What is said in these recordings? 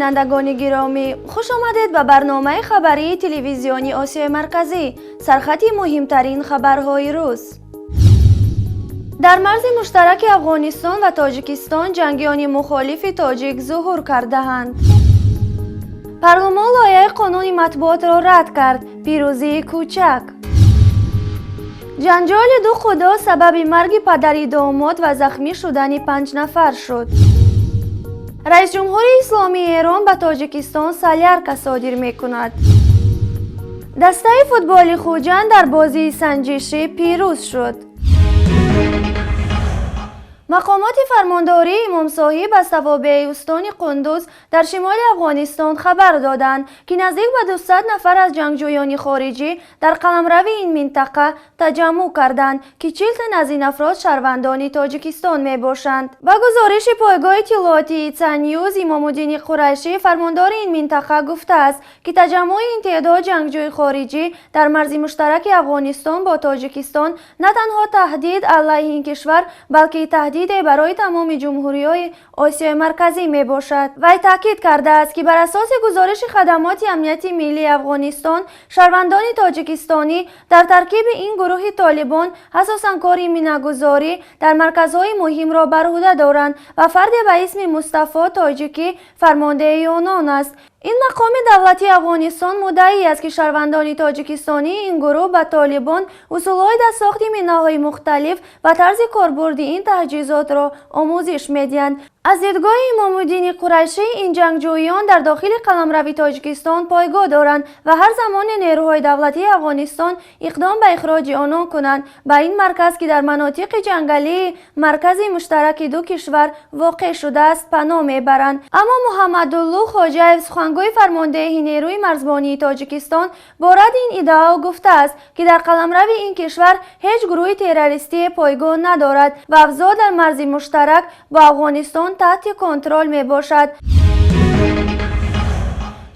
Бинандагони гиромӣ, хуш омадед ба барномаи хабарии телевизиони Осиёи Марказӣ. Сархати муҳимтарин хабарҳои рӯз. Дар марзи муштараки Афғонистон ва Тоҷикистон ҷангиёни мухолифи тоҷик зуҳур кардаанд. Парлумон лоиҳаи қонуни матбуотро рад кард. Пирӯзии кӯчак. Ҷанҷоли ду худо сабаби марги падари домод ва захмӣ шудани панҷ нафар шуд. Раисҷумҳури Исломии Эрон ба Тоҷикистон солярка содир мекунад. Дастаи футболи Хуҷанд дар бозии санҷишӣ пирӯз шуд. Мақомоти фармондории Имомсоҳиб аз тавобеи устони Қундуз дар шимоли Афғонистон хабар доданд, ки наздик ба 200 нафар аз ҷангҷӯёни хориҷӣ дар қаламрави ин минтақа таҷаммӯъ карданд, ки 40 тан аз ин афрод шаҳрвандони Тоҷикистон мебошанд. Ба гузориши пойгоҳи иттилоотии Цанюз, Имомуддини Қурайшӣ, фармондори ин минтақа, гуфтааст, ки таҷаммӯи ин теъдод ҷангҷӯи хориҷӣ дар марзи муштараки Афғонистон бо Тоҷикистон на танҳо таҳдид алайҳи ин кишвар, балки таҳдиде барои тамоми ҷумҳуриҳои Осиёи Марказӣ мебошад. Вай таъкид кардааст, ки бар асоси гузориши хадамоти амнияти миллии Афғонистон, шаҳрвандони тоҷикистонӣ дар таркиби ин гурӯҳи толибон асосан кори минагузорӣ дар марказҳои муҳимро бар уҳда доранд ва фарде ба исми Мустафо Тоҷикӣ фармондеҳи онон аст. Ин мақоми давлатии Афғонистон муддаӣ аст, ки шаҳрвандони тоҷикистонии ин гурӯҳ ба толибон усулҳои дастсохти минаҳои мухталиф ва тарзи корбурди ин таҷҳизотро омӯзиш медиҳанд. Аз дидгоҳи Имомуддини Қурайшӣ, ин ҷангҷӯён дар дохили қаламрави Тоҷикистон пойгоҳ доранд ва ҳар замоне нерӯҳои давлатии Афғонистон иқдом ба ихроҷи онон кунанд, ба ин марказ, ки дар манотиқи ҷангалии маркази муштараки ду кишвар воқеъ шудааст, паноҳ мебаранд. Аммо Муҳаммадуллуҳ Хоҷаев, сухангӯи фармондеҳи нерӯи марзбонии Тоҷикистон, бо радди ин иддао гуфтааст, ки дар қаламрави ин кишвар ҳеҷ гурӯҳи террористие пойгоҳ надорад ва авзоъ дар марзи муштарак бо Афғонистон таҳти контрол мебошад.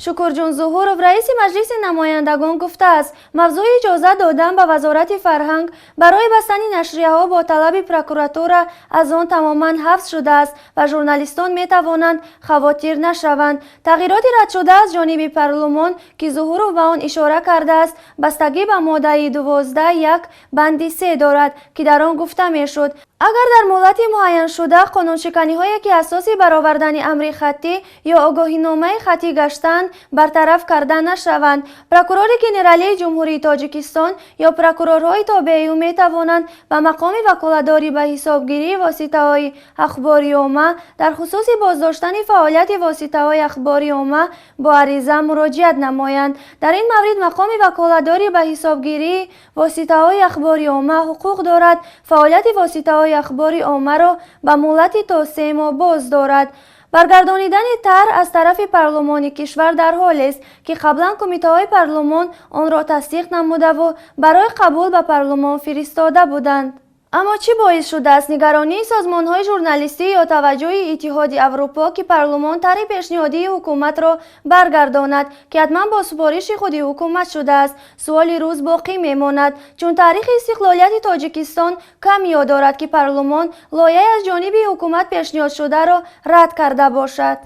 Шукурҷон Зуҳуров, раиси Маҷлиси намояндагон, гуфтааст, мавзӯи иҷозат додан ба Вазорати фарҳанг барои бастани нашрияҳо бо талаби прокуратура аз он тамоман ҳафз шудааст ва журналистон метавонанд хавотир нашаванд. Тағйироти радшуда аз ҷониби парлумон, ки Зуҳуров ба он ишора кардааст, бастагӣ ба моддаи 12 1 банди 3 дорад, ки дар он гуфта мешуд, агар дар муҳлати муайяншуда қонуншиканиҳое, ки асоси баровардани амри хаттӣ ё огоҳиномаи хаттӣ гаштаанд, бартараф карда нашаванд, прокурори генералии Ҷумҳурии Тоҷикистон ё прокурорҳои тобеи ӯ метавонанд ба мақоми ваколатдорӣ ба ҳисобгирии воситаҳои ахбори омма дар хусуси боздоштани фаъолияти воситаҳои ахбори омма бо ариза муроҷиат намоянд. Дар ин маврид мақоми ваколатдорӣ ба ҳисобгирии воситаҳои ахбори омма ҳуқуқ дорад фаъолияти воситаҳои ахбори оммаро ба муҳлати то 3 моҳ боз дорад. Баргардонидани тарҳ аз тарафи парлумони кишвар дар ҳолест, ки қаблан кумитаҳои парлумон онро тасдиқ намудаву барои қабул ба парлумон фиристода буданд. Аммо чӣ боис шудааст нигаронии созмонҳои журналистӣ ё таваҷҷӯҳи Иттиҳоди Аврупо, ки парлумон тарҳи пешниҳодии ҳукуматро баргардонад, ки ҳатман бо супориши худи ҳукумат шудааст, суоли рӯз боқӣ мемонад, чун таърихи истиқлолияти Тоҷикистон кам ёд дорад, ки парлумон лоиҳае аз ҷониби ҳукумат пешниҳодшударо рад карда бошад.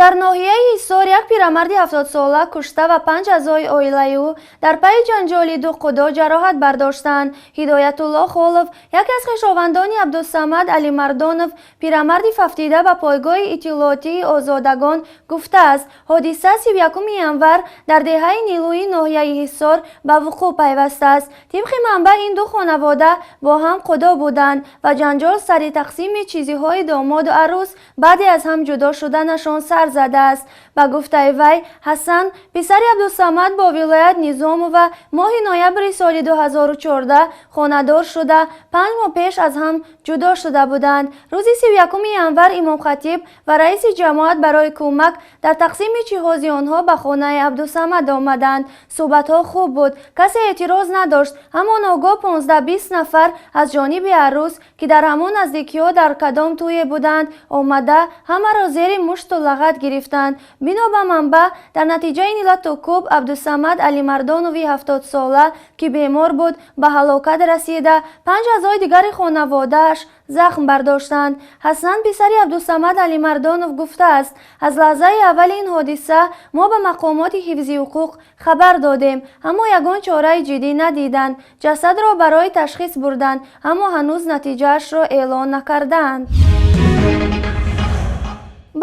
Дар ноҳияи Ҳисор як пирамарди 70-сола кушта ва панҷ аъзои оилаи ӯ дар пайи ҷанҷоли ду қудо ҷароҳат бардоштанд. Ҳидоятулло Холов, яке аз хешовандони Абдусамад Алимардонов, пирамарди фавтида, ба пойгоҳи иттилоотии Озодагон гуфтааст, ҳодиса 31 январ дар деҳаи Нилӯи ноҳияи Ҳисор ба вуқӯъ пайвастааст. Тибқи манбаъ, ин ду хонавода бо ҳам қудо буданд ва ҷанҷол сари тақсими чизиҳои домоду арӯс баъде аз ҳам ҷудо шуданашон сар задааст. Ба гуфтаи вай, Ҳасан, писари Абдусамад бо Вилоят Низомова моҳи ноябри соли 2014 хонадор шуда, 5 моҳ пеш аз ҳам ҷудо шуда буданд. Рӯзи 31 январ имомхатиб ва раиси ҷамоат барои кӯмак дар тақсими ҷиҳози онҳо ба хонаи Абдусамад омаданд. Суҳбатҳо хуб буд, касе эътироз надошт, аммо ногоҳ 15-20 нафар аз ҷониби арӯс, ки дар ҳамон наздикиҳо дар кадом тӯе буданд, омада, ҳамаро зери мушту лагат Гирифтанд. Бино ба манбаъ, дар натиҷаи ин лату кӯб Абдусамад Алимардонови 70-сола, ки бемор буд, ба ҳалокат расида, панҷ аъзои дигари хонаводааш захм бардоштанд. Ҳасан, писари Абдусамад Алимардонов, гуфтааст: «Аз лаҳзаи аввали ин ҳодиса мо ба мақомоти ҳифзи ҳуқуқ хабар додем, аммо ягон чораи ҷиддӣ надиданд. Ҷасадро барои ташхис бурданд, аммо ҳанӯз натиҷаашро эълон накардаанд».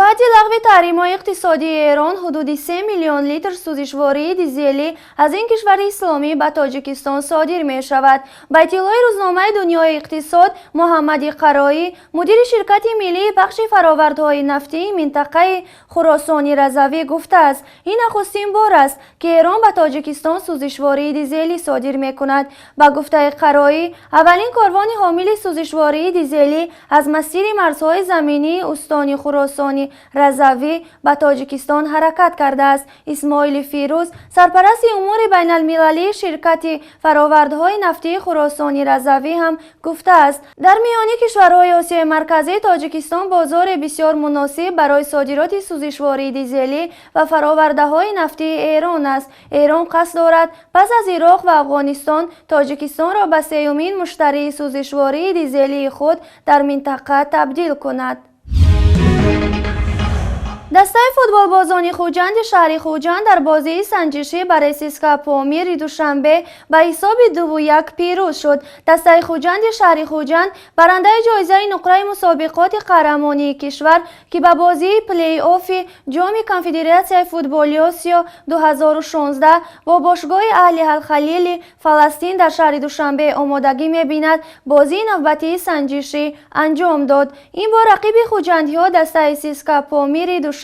Баъди лағви таҳримҳои иқтисодии Эрон ҳудуди 3 миллион литр сӯзишвории дизелӣ аз ин кишвари исломӣ ба Тоҷикистон содир мешавад. Ба иттилои рӯзномаи «Дунёи иқтисод», Муҳаммади Қароӣ, мудири ширкати миллии пахши фаровардҳои нафтии минтақаи Хуросони Разавӣ, гуфтааст, ин нахустин бор аст, ки Эрон ба Тоҷикистон сӯзишвории дизелӣ содир мекунад. Ба гуфтаи Қароӣ, аввалин корвони ҳомили сӯзишвории дизелӣ аз масири марзҳои заминии устони Хуросони Разавӣ ба Тоҷикистон ҳаракат кардааст. Исмоили Фирӯз, сарпарасти умури байналмилалии ширкати фаровардҳои нафтии Хуросони Разавӣ, ҳам гуфтааст, дар миёни кишварҳои Осиёи Марказӣ Тоҷикистон бозори бисёр муносиб барои содироти сӯзишвории дизелӣ ва фаровардаҳои нафтии Эрон аст. Эрон қасд дорад пас аз Ироқ ва Афғонистон Тоҷикистонро ба сеюмин муштарии сӯзишвории дизелии худ дар минтақа табдил кунад. Дастаи футболбозони Хуҷанди шаҳри Хуҷанд дар бозии санҷишӣ бар ССК Помири Душанбе ба ҳисоби 2-1 пирӯз шуд. Дастаи Хуҷанди шаҳри Хуҷанд, барандаи ҷоизаи нуқраи мусобиқоти қаҳрамонии кишвар, ки ба бозии плей-оффи Ҷоми Конфедератсияи футболи Осиё 2016 бо бошгоҳи Аҳли Алхалили Фаластин дар шаҳри Душанбе омодагӣ мебинад, бозии навбатии санҷишӣ анҷом дод. Ин бор рақиби хуҷандиҳо дастаи ССК Помири Душанбе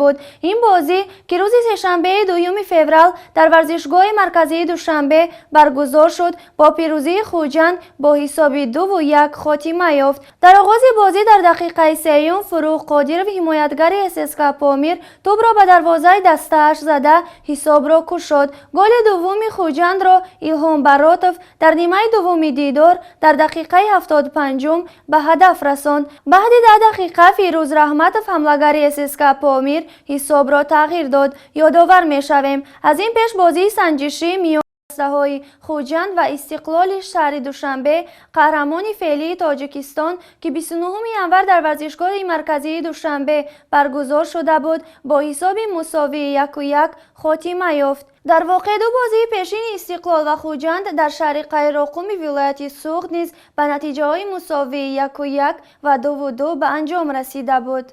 буд. Ин бозӣ, ки рӯзи сешанбеи 2 феврал дар варзишгоҳи марказии Душанбе баргузор шуд, бо пирӯзии Хуҷанд бо ҳисоби 2-1 хотима ёфт. Дар оғози бозӣ дар дақиқаи сеюм Фурӯғ Қодиров, ҳимоятгари ССК Помир, тӯбро ба дарвозаи дастааш зада, ҳисобро кушод. Голи дуввуми Хуҷандро Илҳом Баротов дар нимаи дуввуми дидор дар дақиқаи 75-ум ба ҳадаф расонд. Баъди 10 дақиқа Фирӯз Раҳматов, ҳамлагари ССК Помир, ҳисобро тағйир дод. Ёдовар мешавем, аз ин пеш бозии санҷишӣ миёни дастаҳои Хуҷанд ва Истиқлоли шаҳри Душанбе, қаҳрамони феълии Тоҷикистон, ки 29 январ дар варзишгоҳи марказии Душанбе баргузор шуда буд, бо ҳисоби мусовии 1-1 хотима ёфт. Дар воқеъ, ду бозии пешини Истиқлол ва Хуҷанд дар шаҳри Қайроққуми вилояти Суғд низ ба натиҷаҳои мусовии 1-1 ва 2-2 ба анҷом расида буд.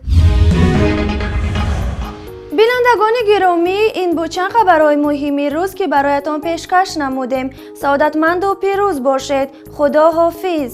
Бинандагони гиромӣ, ин буд чанд хабарҳои муҳими рӯз, ки бароятон пешкаш намудем. Саодатманду пирӯз бошед. Худо ҳофиз.